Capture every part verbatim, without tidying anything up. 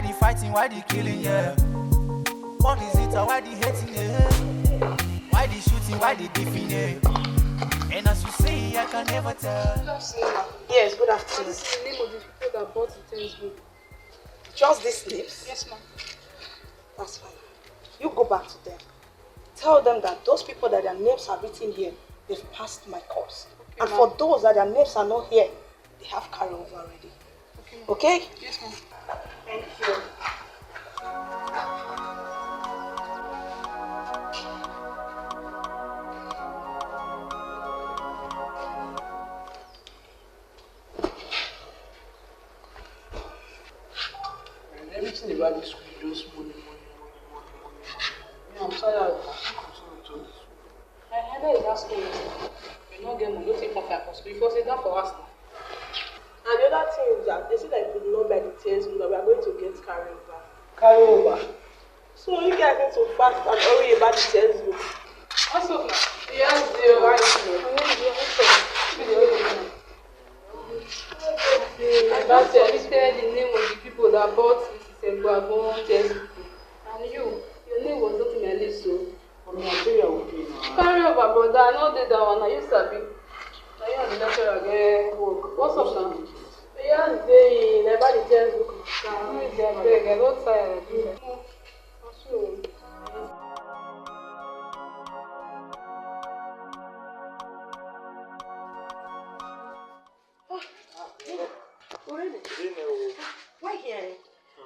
The fighting, why the killing, yeah? What is it, why the hating, yeah? Why the shooting, why the beefing, yeah? And as you see, I can never tell. Good afternoon, ma. Yes, good afternoon. What is the name of the people that bought the textbook? Just these names? Yes, ma'am. That's fine. You go back to them. Tell them that those people that their names are written here, they've passed my course. Okay, and ma'am. For those that their names are not here, they have carry over already. Okay, ma'am. Okay? Yes, ma'am. Thank you. And everything about this school is just money, money, money, money, money, money. Me, I'm tired. I can't continue with all this. I handle that school. You no get money, you take contact us. Before say that for us now. And the other thing is that they say that if we do not buy the textbook, that we are going to get carry over. Carry over. So you guys need to fast and hurry about the textbook. Also, yes, dear. Right. That's why we tell the name of the people that bought this is Egbagbon textbook. And you, your name was not in my list, so. Carry over, brother. I no dey that one. Na you sabi. Na you and the lecturer get work. What's up now? Yes, dey. Na buy the textbook. Who is there? Abeg, I don tire. Already? Why here?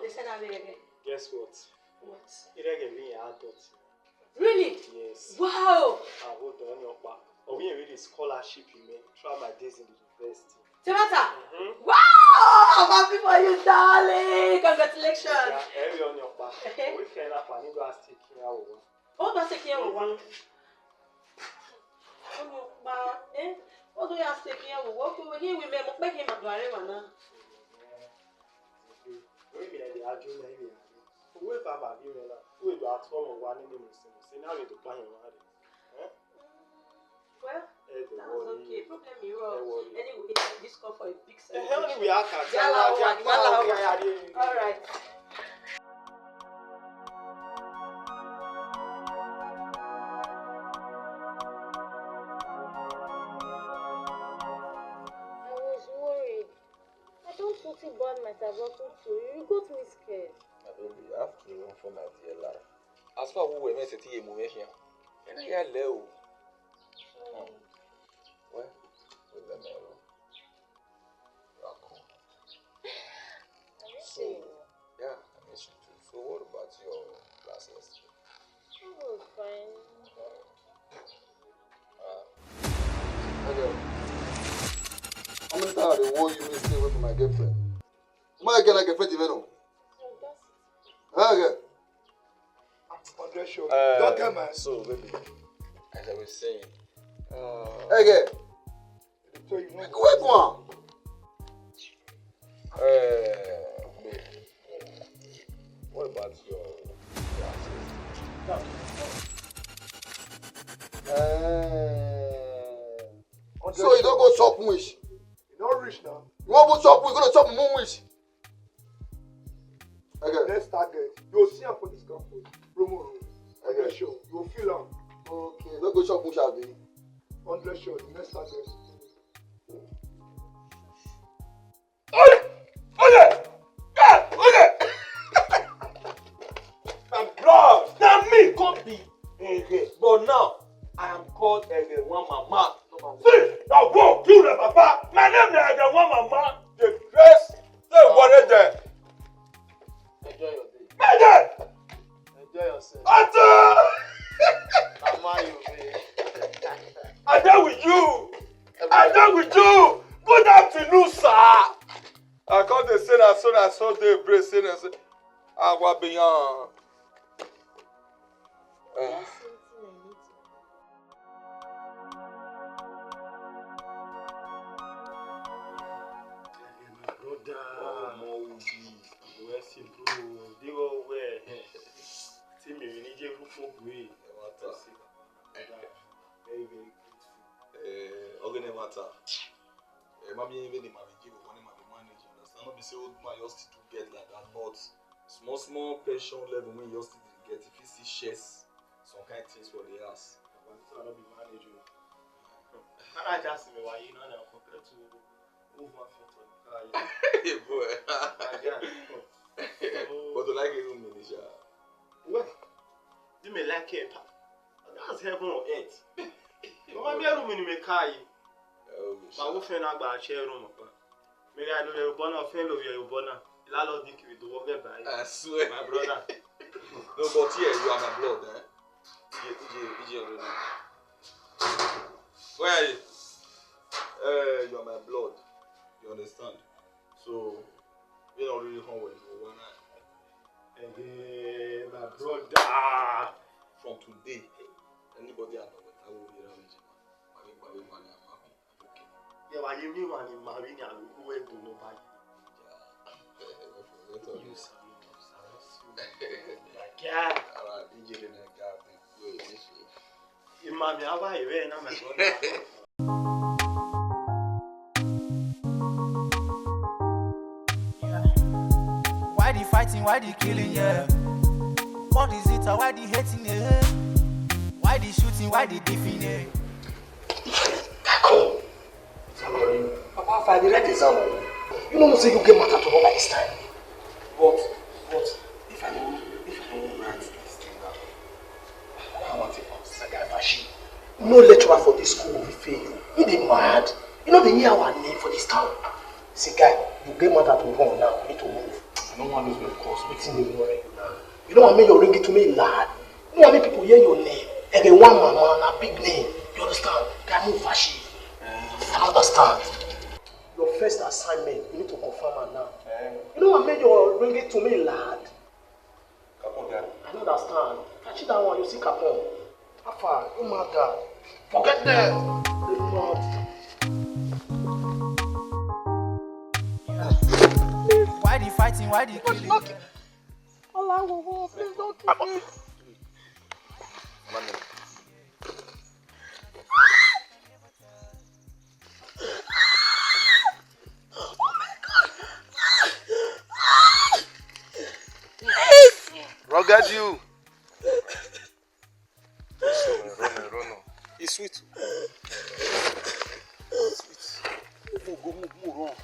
They said I'm here. Guess what? What? Irege mi ya adult. Really? Yes. Wow! Ah, well done, your pa. Oh, we really scholarship, man, throughout my days in the university. Timata? Mm-hmm. Wow! I'm happy for you, darling. Congratulations. Yeah, every on your pa. We feel like I need to ask you here. Ó bá ṣe kí ẹ wò wá. Ọmọ pa, ẹ́, ó tó yà ṣe kí ẹ wò wá, ó kú, yín wí mẹ́, mo pẹ́ kí n màdùn àárẹ̀ wà náà. Orí mi ẹ̀dẹ̀ ajo náà, ìrìn àjò. Owó ìfà bàbí rẹ̀ la, ó èdè àtọ́ ọmọ wa nínú ìmọ̀sẹ̀mọ̀sẹ̀ náà lè tó pààyàn wá rẹ̀. Ẹ́? Well, ẹ̀dẹ̀ that was wọlé. Okay. Problem is, ẹ wọlé. Anyway, this call for a big celebration. Ẹ̀hẹ́, ó ní wíyá kà tí yálà wọ́n á wà, jẹ́ yálà wọ́n wà. All right. I was worried. I thought something bad might have happened to you. You got me scared. My baby, you have to run for my dear life. As far as we were meant to see a movie here, and I got low. Well, we let me alone. You are cool. I miss you. Yeah, I miss you too. So what about your class yesterday? It was fine. Uh, okay. How many times I dey warn you, make you stay away from my girlfriend? My girl, like a friend, you know. Okay. Don't get mad. So, baby, as I was saying, uh, okay. Wait, go on. Uh, babe, what about your glasses? Uh, so you don't go shop wish? You don't reach now. You want to shop wish? Go to shop moon wish. Okay. Next target. You'll see her for this campus. Promo room. Okay. Sure. You'll feel her. Okay. Don't go shop wish, abi. Hundred sure. The next target. Oye! Oye! Yeah! Oye! My blood! Na me come be Ere, but now I am called Ere One Mama. See, I won't kill the papa. My name is Ere One Mama. The grace, the one there. Enjoy your day. My day! Enjoy yourself. Auntie! Am I your babe? I dey with you. I dey with you. Good afternoon, sir. I come dey say na so, na so dey break, say na so. Awa be yan. Eh. My brother, oh, Mowzy, where see bro, dey well well. See me, we need you for good. Very, very grateful. Eh, okay, no matter. Eh, mommy, even the money give money, money manage, you understand? Not be say old man just to get like that, not. Small, small pension level wey you still dey get, if you see shares, some kind things for the house. But this one no be manage o. Can I just say, why you know now compared to over fifty? Hey, boy. My guy. But you like a room in the shower? Well, do me like it. That's heaven on earth. Mama, be a room in the kai. Oh, my wife and I buy a chair room. Me gha lo vbe obọ na, ọfẹn lo vbe obọ na. Landlord ni kevbe do wọ ghẹ ba ẹre. I swear. My brother. No, but yeah, you are my blood, eh? Ije, Ije, Ije already. Where are you? Eh, you are my blood. You understand? So, we don't really come with you one night. Eh, my brother. From today, anybody I know, I will be around you. Why, why, why, why, why? Yeah, why you mean when you marry me, I will go where go nobody. Yeah. Imami, how are you? Where is it? Imami, how are you? Where is it? Why the fighting? Why the killing? Yeah. What is it? Why the hating? Yeah. Why the shooting? Why the beefing? Yeah. Papa, if I dey write exam o, you no know say you get matter to run by this time. But, but, if I no, if I no write this thing now, I want to ask that guy Fashi. No lecturer for this school will fail. He dey mad. You know they hear our name for this town. See, guy, you get matter to run now. You need to move. I don't want lose my course. Wetin dey worry you now? You don't want make your ring to me lad. You don't want make people hear your name. Ege one mama na big name. You understand? Guy, move Fashi. I don't understand. Your first assignment, you need to confirm am now. You don't want make your ring to me lad. Capon there. I don't understand. Fashi that one, you see Capon. How far? You mad guy. Forget them. They mad. Why the fighting? Why the killing? Olawowo, please don't kill me. Oh my God! Please! Rugged you! Run, run, run, run. It's sweet. It's sweet. Go, go, move, move, run.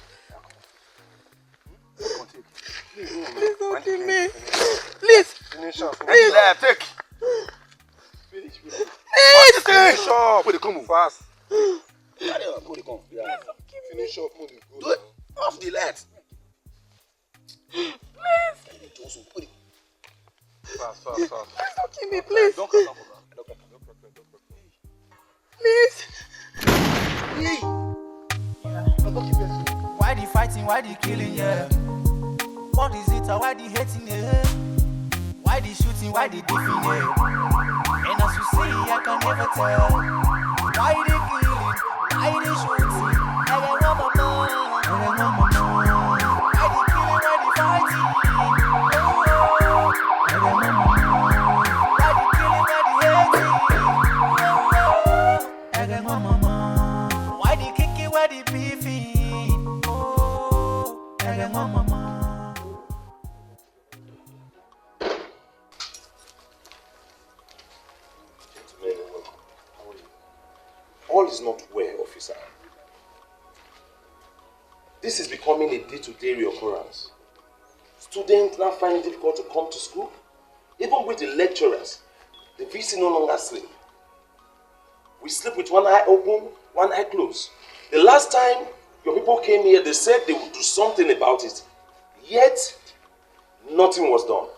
Please don't kill me. Please. Finish up. Finish up. Take. Finish, finish. Please. Finish up. Put it, come on. Fast. Carry on, put it, come. Yeah. Finish up, put it. Go. Do it. Off the light. Please. Fast, fast, fast. Please don't kill me, please. Don't crack am for ground. Don't crack am, don't crack am, don't crack am. Please. Hey. Why the fighting? Why the killing? Yeah. What is it? Why the hating? Yeah. Why the shooting? Why the beefing? Yeah. And as you see, I can never tell. Why the killing? Why the shooting? I don't want no more. I don't want no more. Why the killing? Why the fighting? Oh, I don't want no more. Why the killing? Why the hating? Oh, I don't want no more. Why the kicking? Why the beefing? Oh, I don't want no more. Gentlemen, welcome. How are you? All is not well, officer. This is becoming a day-to-day reoccurrence. Students now find it difficult to come to school. Even with the lecturers, the V C no longer sleep. We sleep with one eye open, one eye closed. The last time your people came here, they said they would do something about it. Yet, nothing was done.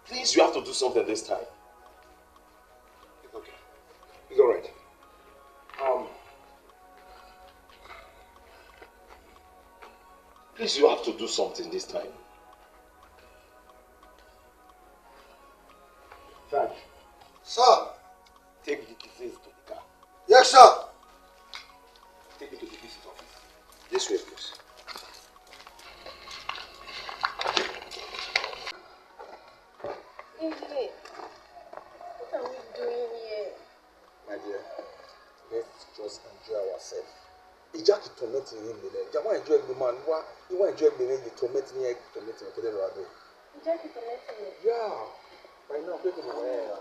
Please, you have to do something this time. It's okay. It's all right. Um, please, you have to do something this time. Thank you. Sir. Take the disease to the car. Yes, sir. Take it to the V C's office. This way, please. Hey, what are we doing here? My dear, let's just enjoy ourselves. Ija ki torment him lele. Ija wa enjoy the man. Wa, he wa enjoy the man. You torment me, I torment him. Kede ro ado. Jẹ́ kí n tẹ̀lé sí i. Yeah, by now, people will wear.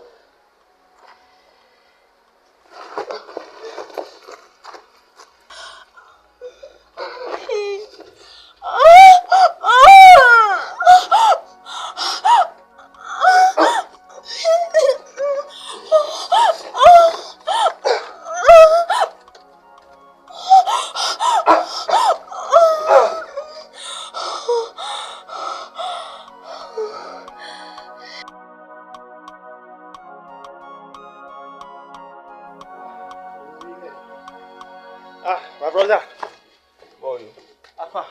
Ah, my brother. Boy. Afa.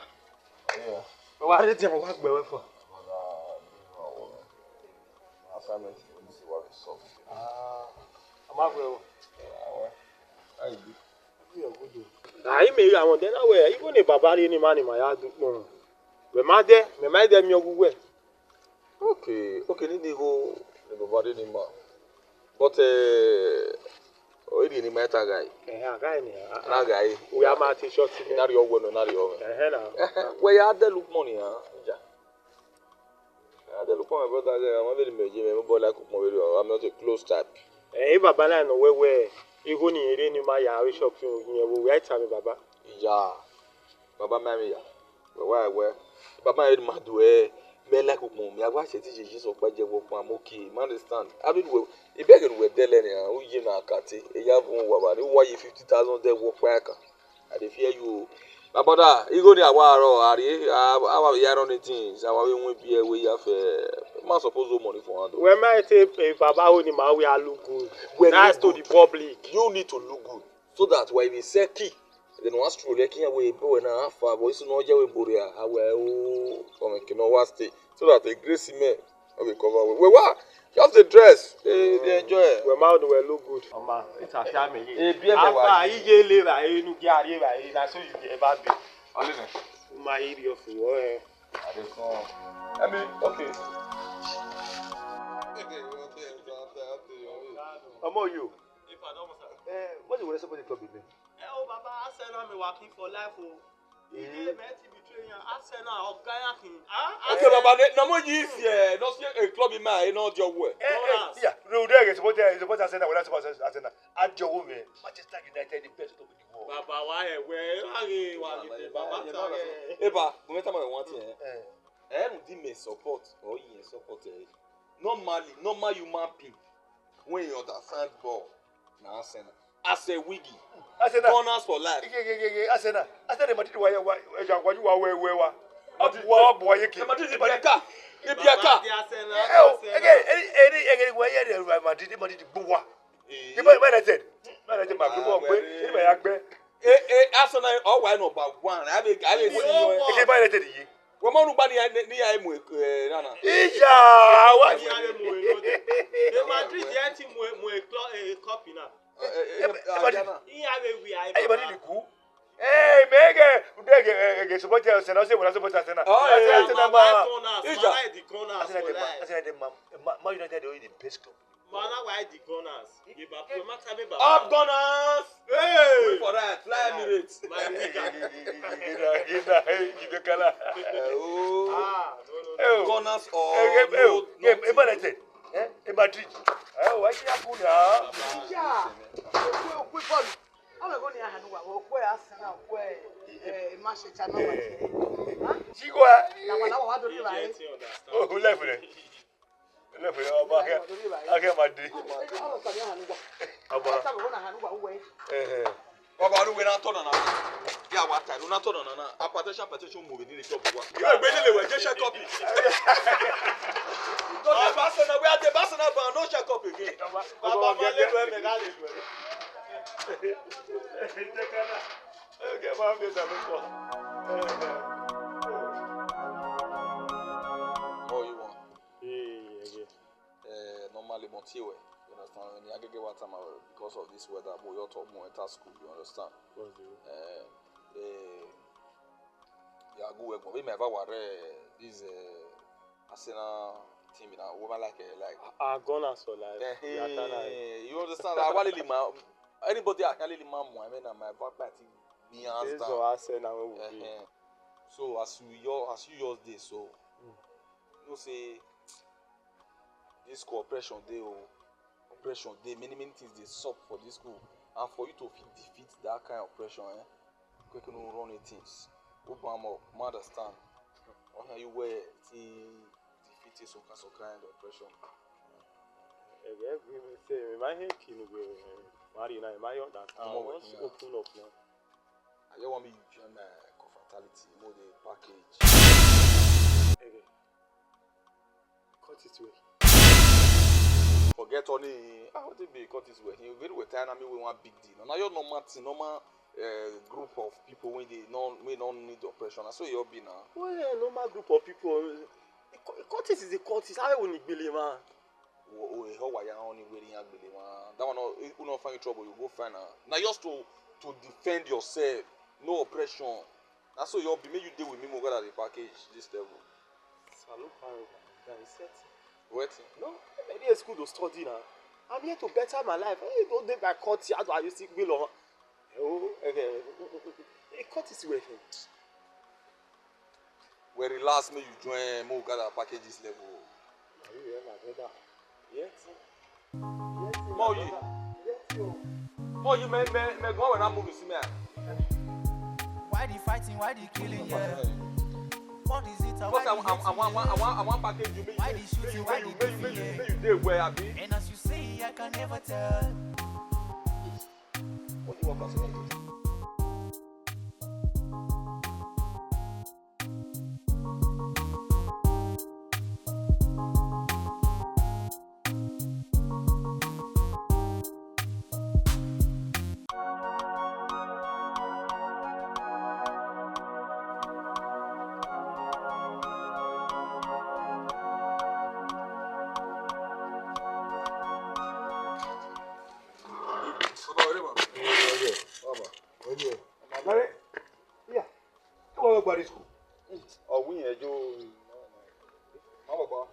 Yeah. Wa re dia wa gbe we fo. Assignment for this wa solve. Ah, a ma gbe o. Ah, well. How you do? Ai me ya won de na we, even ni baba re ni ma ni ma ya du kpọn. Wẹ ma dẹ, mẹ ma dẹ miẹn ọghe uwẹ. Okay, okay, ni ni go, ni go body ni ma. But eh, o iri ni ma ta gai. Eh, a gai ni. Na gai. We are ma ti short. Na ri ọwẹ no, na ri ọwẹ. Eh, na. We ya de look money, ah. Ja. Ya de look my brother, I want very me, me boy like Ukpọn very well. I'm not a close type. Eh, baba na no we we. Igho ni ere ni ma ya we shop yo, ni we we ta me baba. Ja. Baba ma mi ya. Wẹ wa wẹ, baba ẹ ma do ẹ, mẹ like Ukpọn, mẹ a wa sẹ ti Jesus ọkpa jẹ wọ kpa mo ki, ma understand. I mean, we, I beg you, we dẹ lẹ nia, u ye na kate, e ya vun wa ba, ni wa ye fifty thousand dẹ wọ kpa ka. I dey fear you. My brother, igho ni a wa rọ, a re, a wa ya run things, a wa we win beer, we ya fe, ma suppose owe money for hand o. Wẹ ma te, eh, baba ho ni ma we a look good. That's to the public. You need to look good. So that wa even sell key, then wa stroll lẹ key wẹ ebo wẹ na, how far, but isu ne ọ ye wẹ ebo rria, a wẹ o, ọmwẹ ke ne ọ wa stay. So that a grace mẹ, ọ vbe cover wẹ. Wẹ wa, just dey dress, dey, dey enjoy. Wẹ ma do wẹ look good. Ọma, ita fia me ye. E biẹ mẹ wa. Afa, ye. Iye le ra e nu gi a rie ra e, na so you dey ever be. Ọlẹ nẹ. Ma iri ọfu, ọ, eh. I dey come. I mean, okay. Ọmọ yo. If I don't, sir. Eh, what you want to support the club with me? Eh, oh, Baba, Arsenal me working for life, oh. He dey, man, to betray you. Arsenal, oh, guy, I can. Ah, okay, Arsenal. Baba, ne, no more years here. No see a club in my, no job well. Eh, eh, Gunners. Yeah. No, they support, eh, support Arsenal. When I support Arsenal, I joke, man. Manchester United, the best club in the world. Baba, why, where, why, why, Baba, Baba, yeah, Baba. Eh, but no matter what you want, eh. Eh. Eh, no, they may support, or you support, eh. Normally, normal human being, when you understand ball, na Arsenal. As a wiggy, Arsenal. Gunners for life. Ige, ige, ige, ige, Arsenal. Arsenal, Madrid wa, wa, wa, wa, wa, wa, wa. Madrid. Wa, wa, wa, yeke. Madrid, Madrid. Ibiaka. Ibiaka. Baba, the Arsenal, eh, oh, Arsenal. Ege, any, any, any, wa, yeah, Real Madrid, Madrid, gbuwa. Eh. Ibe Man United. Man United, ma gbuwa, ah, gbe. Well, eh. Ibe ya gbe. Eh, eh, Arsenal, ọ wa number one. I be, I be see you. Ege Man United ye. Wẹ ma rhugba ne iran, ne iran mu, eh, nana. Iya, wa. Iran mu, eh, no dey. Eh, Madrid, eh, ti mu, mu, eh, clo-, eh, cup na. Eh, eh, eh, eh, Madrid. Iran be wi ai. Eh, Madrid ku. Eh, mẹ ghẹ, mẹ ghẹ, eh, eh, support Arsenal, say we support Arsenal. Oh, eh, Arsenal, eh, ma. Gunners, Ija. Ma like the Gunners for life. Arsenal dey ma, Arsenal dey ma, Ma, Man United dey the best club. Man, na why the Gunners? Ye ba, no matter me, Baba. Up Gunners! Hey! Wait for that. Fly Emirates. My nigga. Gina, Gina, hey, Gina Kala. Oh. Ah, no, no, no. Gunners or no, eh, eh, no, eh, Man United. Eh, eh, Madrid. Eh, why you happen now? Yeah. Okwe, okwe ball. Awe go ni ahanu wa, okwe Arsenal, okwe, eh, Manchester, no matter. Huh? Sigua. Na wa, na wa, wa do ni ba, eh. Oh, left there. Left, ọba akẹ, akẹ ma de. Ọba. Ọba ru wẹ na tọ nana. Bi a wa ta, na tọ nana na. Hypertension, hypertension mu vbe ni le club wa. Yo, egbe lele wẹ, je shake up. Don't dey Barcelona, we are the Barcelona, but no shake up again. Baba, ma le wẹ, me ga le wẹ. Okay, ma fi da mi kọ. Oh, you want? Eh, normally, mo tie wẹ, you understand? Ni agege wa tama wẹ, because of this weather, mo yo to mo enter school, you understand? What's the rule? Eh, eh, ya gu wẹ gbọn. Vbe mẹ va wa rẹ this, eh, Arsenal team na, wo ma like, eh, like. Ah, Gunners for life. Eh, you understand? I want lili ma, anybody I can lili ma mo, I mean, na my back party, me hands down. This is Arsenal we will be. Eh, eh. So as you, your, as you yours dey so, You know say this school oppression dey o, oppression dey, many many things dey sup for this school, and for you to fit defeat that kind of oppression, eh, quick no run things. Open am up, ma understand. Ọna you wear ti defeat some kind, some kind of oppression. Ẹgbẹ́ ẹgbẹ́ mi ṣe mi máa ń hẹ́ kinu gbé mari na, mi máa ń understand. Ọmọ wẹ̀, just open up now. I just want me you join my confraternity, mo dey package. Ẹgbẹ́. Cut it well. Forget Oni. Ah, what it be? Cut it well. He very well time me with one big deal. Now you normal thing, normal uh, group of people when they no we no need oppression. I saw you be now. Well, normal group of people. The cultist is the cultist. How will you be man? O eho wa ya oni weri ya gbele wa. That one, you no find trouble, you go find her. Now just to to defend yourself, no oppression. That's so you be make you deal with me more than the package this level. Salute, guy, set. Wetin? No, maybe a school to study now. I'm here to better my life. Hey, don't take my cut. How do I use it? Will a cut is working. We relax, make you join, make we gather package this level. Are you here, my brother? Yes. Mo yi. Mo yi, me me me go when I move, you see me. Why the fighting? Why the killing? Yeah. What is it? Because I, I, I want, I want, I want, I want package you. Make you, make you, make you, make you, make you, make you dey well, abi? And as you see, I can never tell. What do you want, Pastor? Ọ wi yẹn jo, ma baba.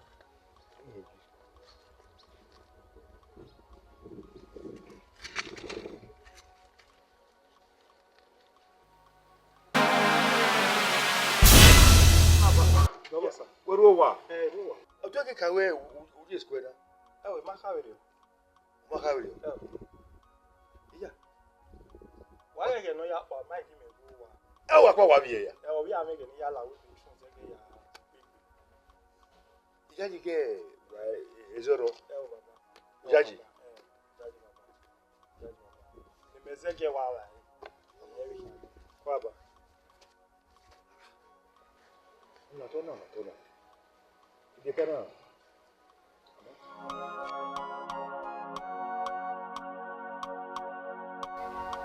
Wẹ ru owa? Ọjọ kẹkan wẹ u rhie school na? Ẹwẹ, ma kha vberriọ. Ma kha vberriọ. Iya. Wa ghẹghẹ ne ọ ya kpa, ma i ghi mẹ ru owa. Ẹ wa kpa wa vbiẹ ya. Ẹ, ọ vbe a mwẹ ẹghẹ ne I ya la ru tuition zẹgẹ ya. Iyayi ghe ezọrọ. Ẹ o baba. Iyayi. Ẹ, Iyayi baba. Iyayi baba. Imẹ zẹgẹ wa ra. Baba. Na tọ na, na tọ na. Ide ka na.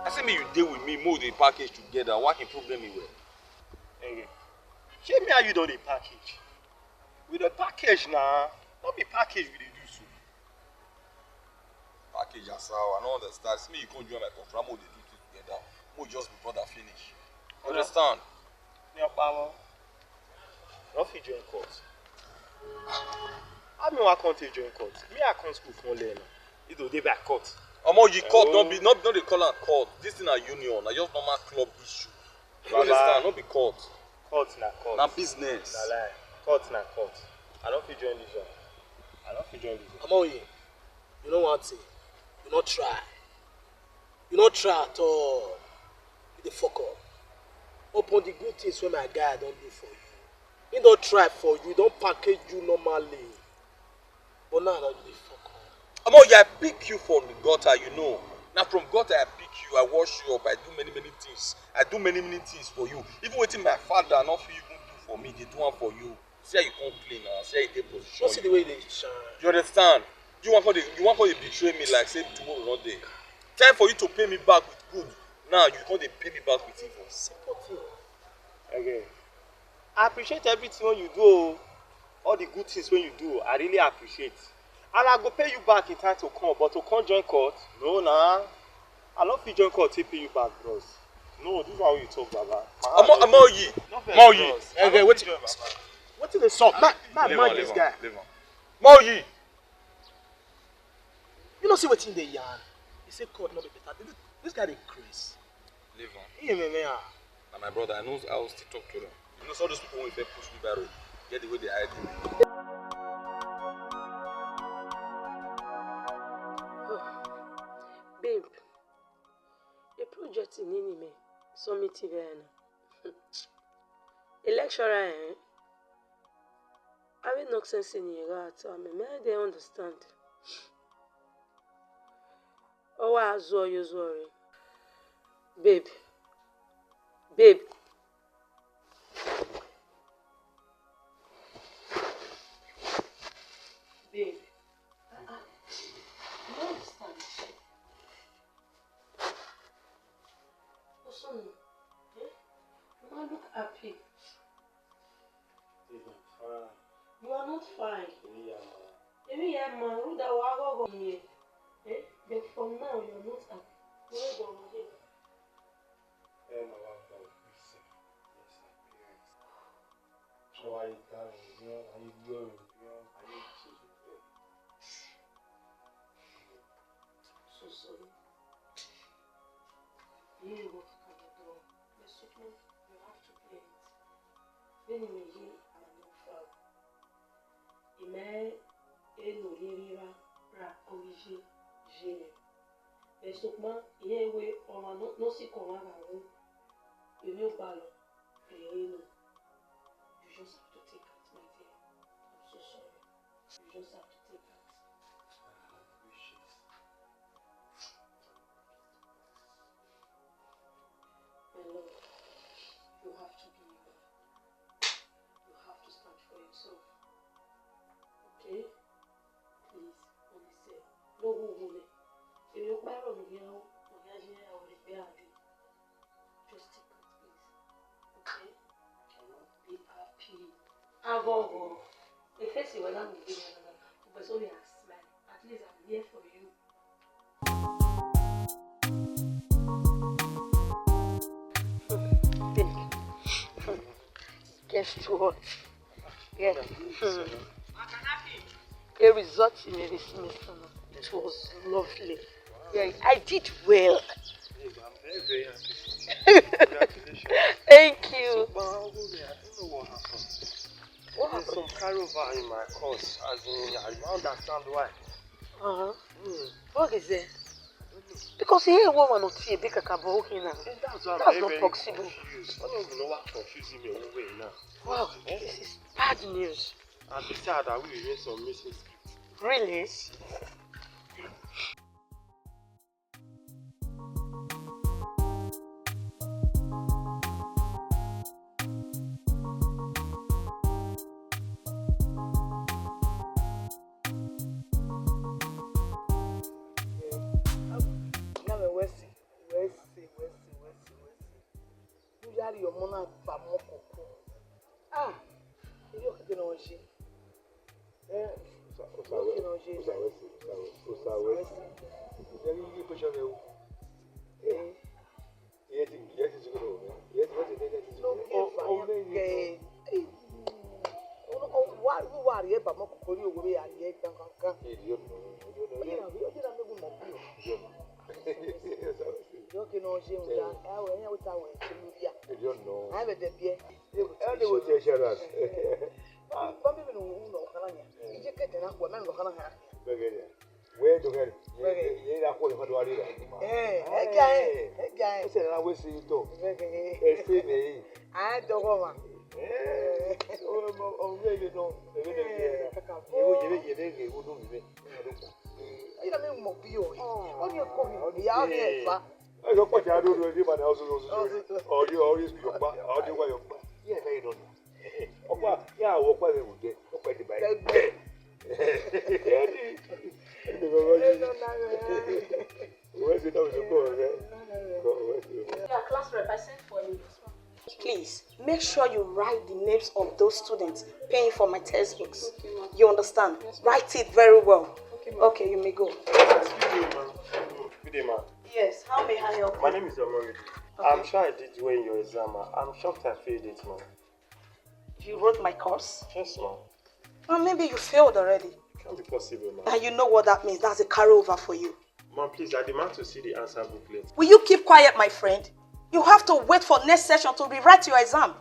I say make you dey with me, make we dey package together. What kind problem you were? Ege. Shey me and you don dey package? We dey package na. No be package we dey do so. Package as how? I no understand. See me, you come join my confra, make we dey do things together. Make we just be brother finish. Understand? Ni ọkpa wọn. No fit join cult. How me wan come take join cult? Me, I come school come learn. It go dey by cult. Omo, you cult no be, no, no dey call am cult. This thing na union. Na just normal club issue. You understand? No be cult. Cult na cult. Na business. Na lie. Cult na cult. I no fit join this one. I no fit join this one. Omo, you, you no want it. You no try. You no try at all. You dey fuck up. Upon the good things wey my guy don do for you. He don try for you, don package you normally. But now, now you dey fuck up. Omo, yeah, I pick you from the gutter, you know. Now from gutter I pick you, I wash you up, I do many, many things. I do many, many things for you. Even wetin my father no fit even do for me, dey do am for you. See how you come clean now. See how you dey position. Just see the way you dey shine. You understand? You wan come dey, you wan come dey betray me like say tomorrow no dey. Time for you to pay me back with good. Now you come dey pay me back with evil. Simple thing. Okay. I appreciate everything wey you do o. All the good things wey you do, I really appreciate. And I go pay you back in time to come, but to come join cult? No na. I no fit join cult take pay you back, bros. No, this one wey you talk, baba. Omo, Omo, you. No vex, bros. Ege, wetin, wetin dey sup? Ma, ma, leave am, this guy. Leave am. Mo yi. You know see wetin dey yarn? He say cult no be better. This, this guy dey craze. Leave am. He, me, me, ah. Na my brother, I know, I will still talk to them. You know, so all those people wey fit push me by road, Get the way they hide me. Babe, the project nene me submit vbe na. A lecturer, eh? Avbe nonsense ni gha ta mẹ, mẹ dey understand. Ọ wa zọ yo zọ re. Babe. Babe. Babe. Ah, ah. You don't understand. Osun, eh? You are not happy. Babe, I'm fine. You are not fine. Èmi ya ma. Èmi ya ma, rhunmwuda wa ghọghọ miẹn. Eh? But for now, you are not happy. You are not happy. Ẹ ma wa gba ogbẹn sẹ. Yes, sir. Parents. So I tell you, you know, I ignore you, you know, I need to. So sorry. You know what I can do. But Sukun, you have to pay it. Vbene imẹ ye, I no far. Imẹ eno rhie emwi ra ra ọghe iye ye mwẹ. Vbe sokpan, irẹn wẹẹ ọmwa nọ, nọ sikẹ ọmwa gha ru emwi ọgbalọ rhie nọ. You just have to take out, my dear. I'm so sorry. You just have to take out. My love, you have to be a man. You have to stand for yourself. Okay? Please, Olise, no wu wu nẹ. Emwi ọkpa ẹrọ ne ọ khian, ọ khian ye aro rre egbe a dee. Just take it, please. Okay? Be happy. Aghọghọ. Efesi wẹ na mu gbe na na. But only a smile. At least I'm here for you. Guess what? Yeah. Hmm. A result in this semester now. It was lovely. Yeah, I did well. Babe, I'm very, very happy for you. Congratulations. Thank you. So, but I don't know what happened. What happened? There's some carryover in my course. As in, I don't understand why. Uh-huh. Hmm. What is there? Because here, woman not here, big kakabo, okay now. Eh, that's why I'm very, very confused. That's not possible. I don't even know what confusing me away now. Wow, eh? This is bad news. And besides that, we remain some missing script. Really? Wẹ si, wẹ si, wẹ si, wẹ si, wẹ si. U ya rhie ọmọ na ba ọmọ koko. Ah, irhiọkhiẹ ne ọ ye. Eh, Osa, Osa, Irhiọkhiẹ ne ọ ye. Osa, Osa, Osa, Osa. Irhiọkhiẹ ne ọ ye. Eh. Yes, yes, yes, yes, yes, yes, yes, yes, yes. No, oh, oh, yes, yes. Wa, wa rhie ba ọmọ koko rhie owe vbe a rhie gangan. Irhiọkhiẹ ne ọ ye. Oye na, oye na me gu mọ bi o. Irhiọkhiẹ ne ọ ye, ya, a wẹ, a wẹ ta wẹ, Irhiọkhiẹ ne ọ ye. A wẹ de biẹ. Ẹ de wo te ṣe ra. Bambi mi nu nu ọkhan na yan. Iye kẹtẹ na khuẹ, mẹ nu ọkhan na yan. Bẹgẹ ya. Wẹ do gẹ. Ye, ye ra khuẹ ọkhan do wa rri ra. Eh, ẹ gia ẹ, ẹ gia ẹ. Ẹsẹ na wẹ se to. Bẹgẹ. Ẹse ne yi. A dọghọ ma. Eh. O mo, o me ye no. Ebe ne ye. Kaka. Ye wo, ye ye ne ye wo do mi me. Ina mi mọ bi o. Oni ko mi. Ya oni efa. Ẹ yọ kpọcha do do ẹdẹ ma na ọsọ ọsọ ọsọ ọdí ọdí yọkpa ọdí wa yọkpa. Yẹ ẹ yọ nọ. Ọkpa ya wọ ọkpa rẹ wò jẹ ọkpa ẹdẹ báyìí. Ẹdẹ ẹdẹ bàbá yìí. Wọ́n ṣe náà ṣe kọ́ rẹ. Kọ́ wọ́n ṣe. Yeah, class rep, I sent for you. Please, make sure you write the names of those students paying for my textbooks. Okay, ma'am. You understand? Yes, ma'am. Write it very well. Okay, ma'am. Okay, you may go. Good day, ma'am. Good day, ma'am. Yes, how may I help you? My name is Omoride. Okay. I'm sure I did well in your exam, ma'am. I'm shocked I failed it, ma'am. You wrote my course? Yes, ma'am. Well, maybe you failed already. It can't be possible, ma'am. And you know what that means? That's a carryover for you. Ma'am, please, I demand to see the answer booklet. Will you keep quiet, my friend? You have to wait for next session to rewrite your exam.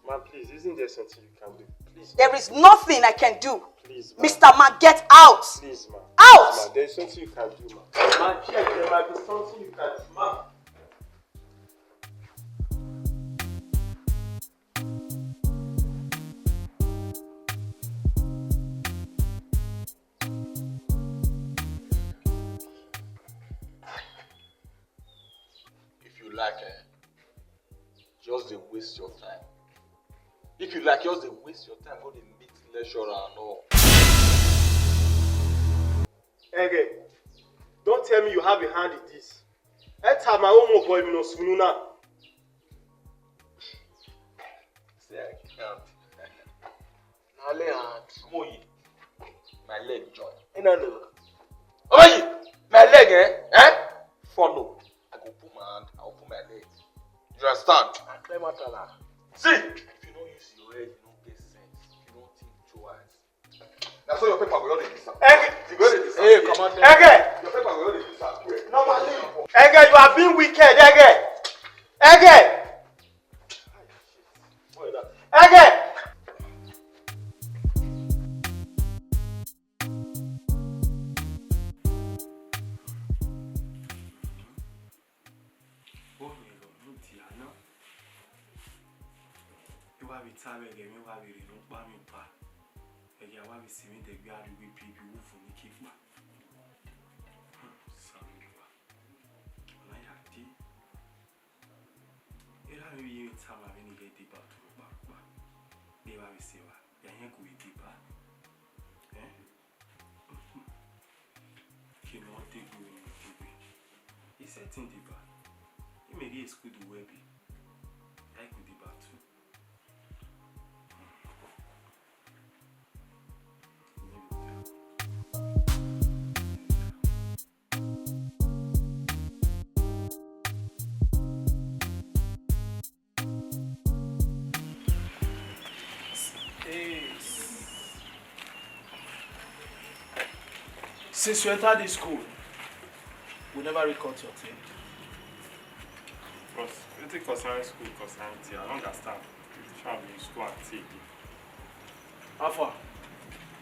Ma'am, please, isn't there something you can do? There is nothing I can do. Please, ma. Mister Man, get out. Please, ma. Out. Please, ma. There is something you can do, ma. Ma, check, there might be something you can do, ma. If you like, eh, just dey waste your time. If you like, just dey waste your time, go dey meet lecturer and all. Ege, don't tell me you have a hand in this. Ẹ ta ma, ọmọ boy, mi nọ sunu na. Say I can't. Na lay hand. Come on, you. My leg join. Ena no. Oh, you. My leg, eh? Eh? Follow. I go put my hand, I go put my leg. You understand? I clear matter now. See, if you don't use your head, you don't get sense. You don't think twice. That's why your paper will not dey disappear. Ege. You go dey disappear. Hey, come on. Ege. Your paper will not dey disappear. Normally. Ege, you are being wicked, Ege. Ege. Ege. Ọni ẹre ọ mudia na. I wa vbe ta vbe ẹghẹ mwẹ, I wa vbe rhie ne ọkpa mwẹ ba. Ẹghẹ a wa vbe si mwẹ dẹgbe a rrie uwu ibi, uwu uvun ni ke kpa. Osanobua, ọ na ya dee. Erha mwẹ vbe irẹn tama vbene I ghẹ deba ọtẹn kpakpa, de evba vbe sẹ evba, ya rẹn gu vbe deba. Ẹn? Ke ne ọ degbe vbene ọ degbe. I sẹtin deba, imẹ rrie school do wẹ ebe, ya i ku deba tu. Since you enter this school, we never record your tape. Bros, wetin concern school concern tea? I don't understand. Which one be school and tea again? How far?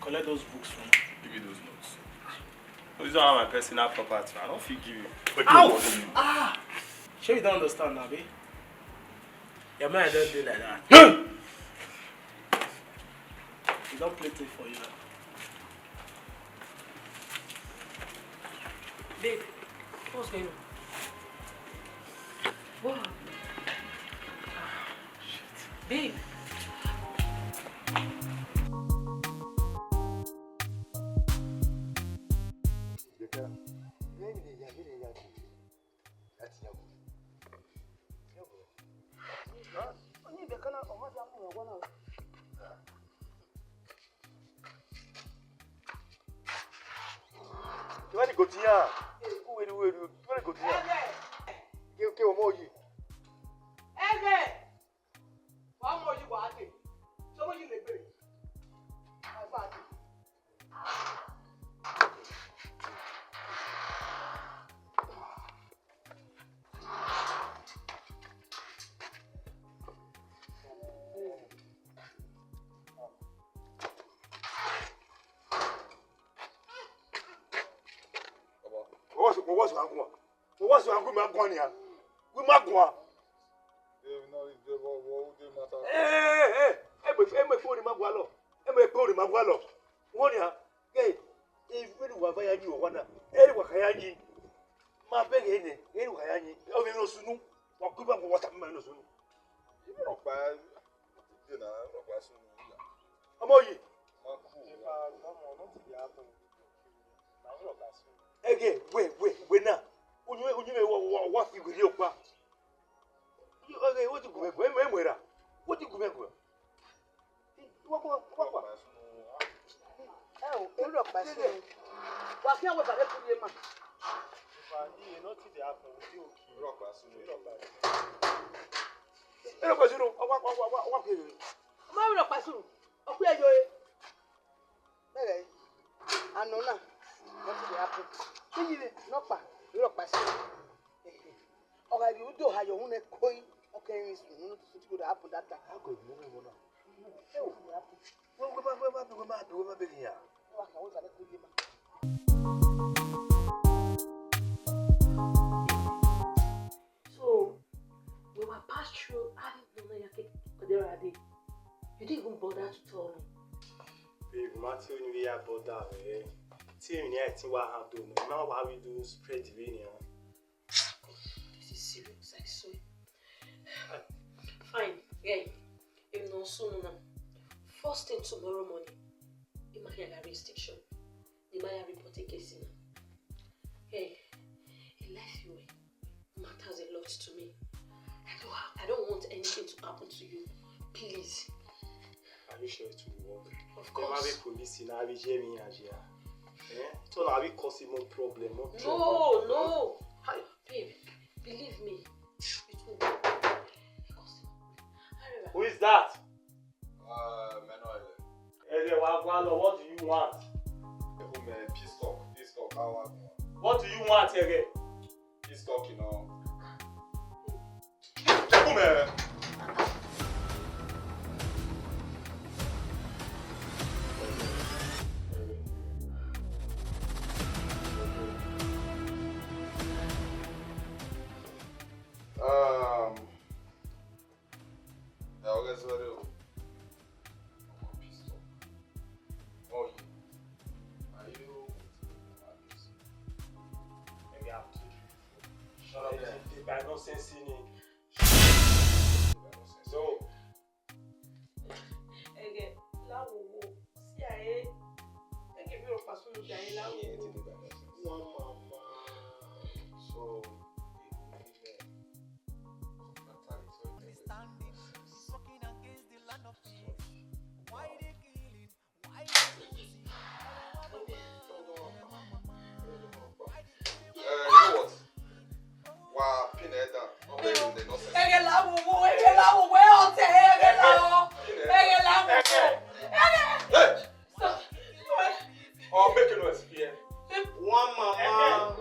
Collect those books from me. Give me those notes. Those are my personal property. I don't fit give you. Out! Ah! Shey you don't understand, abi? Your mind don't do like that. You don't play it for you now. Babe, what's going on? What happened? Babe. Kevbe ni goti iran, uweri uweri, kevbe ni goti iran. Ke, ke ọmọ yi. Ẹghẹ! Wa ọmọ yi wa ke. Sọmọ yi legbe. Agba ke. What's, what's wrong? What's wrong? We ma guan ya. We ma guan. Egbe, egbe kpo ni ma gualọ. Egbe kpo ni ma gualọ. Wọ nia, ke, vbene uwa va ya yi owa na, ere uwa kha ya yi. Ma bẹghe nẹ, ere uwa ya yi. Ọ vbe rhie sunu, wa ku ba wa ta ma rhie sunu. Ọmọ yi. Ẹghẹ, wẹ, wẹ, wẹ na. Uyinmwẹ, uyinmwẹ wa, wa, wa fi werriẹ ọkpa. Ẹghẹ, wẹ ti gu mwẹ guẹ, ẹ muẹn ra. Wẹ ti gu mwẹ guẹ. Wa, wa, wa, wa. Ẹ o, erha ọkpa sunu. Wa khian wẹ ba vbe kuru ye ma. Erha ọkpa sunu, wa, wa, wa, wa, wa, wa. Ma vbe erha ọkpa sunu, ọ khuẹ yo e. Bẹghe, anọ na, nothing dey happen. Iyire nọkpa, erha ọkpa sunu. Ọ gha vbe udo ha ye uhunmwu koi, ọ kẹ rinmwian sunu, nothing go dey happen that time. How could you move on now? Hey, what happened? Wẹ, wẹ ma, wẹ ma, wẹ ma, wẹ ma begin ya. So, we were passed through, I didn't know that you could, there are they. You didn't even bother to tell me. Babe, Matthew, you are bother, eh? Tell me, I think what happened. Now, why we do spread the rain, yeah? This is serious, I swear. Fine, yeah. If not soon now. First thing tomorrow morning, you might have a restriction. They might have reported case now. Hey, a life you matters a lot to me. I don't ha-, I don't want anything to happen to you. Please. Are you sure it will work? Of course. There might be police in Abidjan, yeah. Eh? So now we cause him more problem, more trouble. No, no. Hi. Babe, believe me. It will work. Who is that? Uh, Emmanuel. Ẹghẹ, wa gualọ, what do you want? Ẹkún mẹ, peace talk, peace talk, how are you? What do you want, Ẹghẹ? Peace talk, you know. Ẹkún mẹ. Um, yeah, okay, sorry. Oh, yeah. Are you? Maybe I'll take you. Shut up there. Take my nonsense in it. So, Ẹghẹ, la wo wo. See, I, ẹghẹ, mi ro pasun, I la wo wo. One mama. So, Eh, you know what? Wa pin head down. No play with the nonsense. Ẹghẹ la wo wo, ẹghẹ la wo wo, ẹ ọtẹ, ẹghẹ la wo. Pin head down. Ẹghẹ la wo wo. Ẹghẹ. Hey! Stop. Or make noise here. One mama.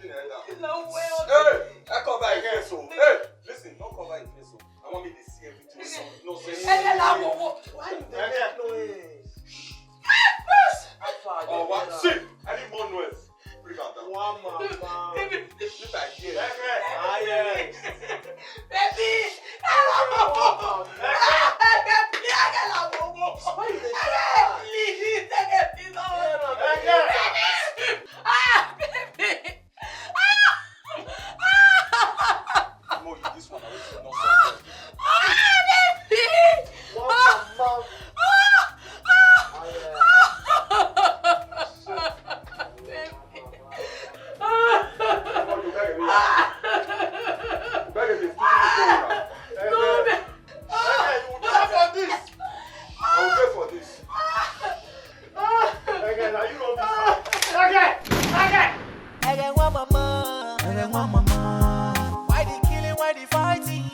Pin head down. Ẹghẹ la wo wo, ẹ ọtẹ. Hey! I cover your face, oh. Hey! Listen, don't cover your face, oh. I want me to see everything. No, no, say Ẹgbẹ́ làwọn wo. Why you dey make noise? How far? Oh, what? See, I need more noise. Bring am down. One mama. Baby, this I hear. Ẹgbẹ́. Ah, yes. Baby, ẹgbẹ́ làwọn wo. Ẹgbẹ́. Baby, ẹgbẹ́ làwọn wo. Why you dey shout? Please, ẹgbẹ́, please, no. Ẹgbẹ́. Ah, baby. Mo, you this one, I will not. Ah, baby! What a mouth. Ah, ah, ah, baby. Come on, you beg me. Beg me, put me phone now. No, baby. Hey, you will pay for this. I will pay for this. Ẹgẹ, na you run this house. Ẹgẹ! Ẹgẹ! Ẹgẹ one mama. Ẹgẹ one mama. Why the killing, why the fighting?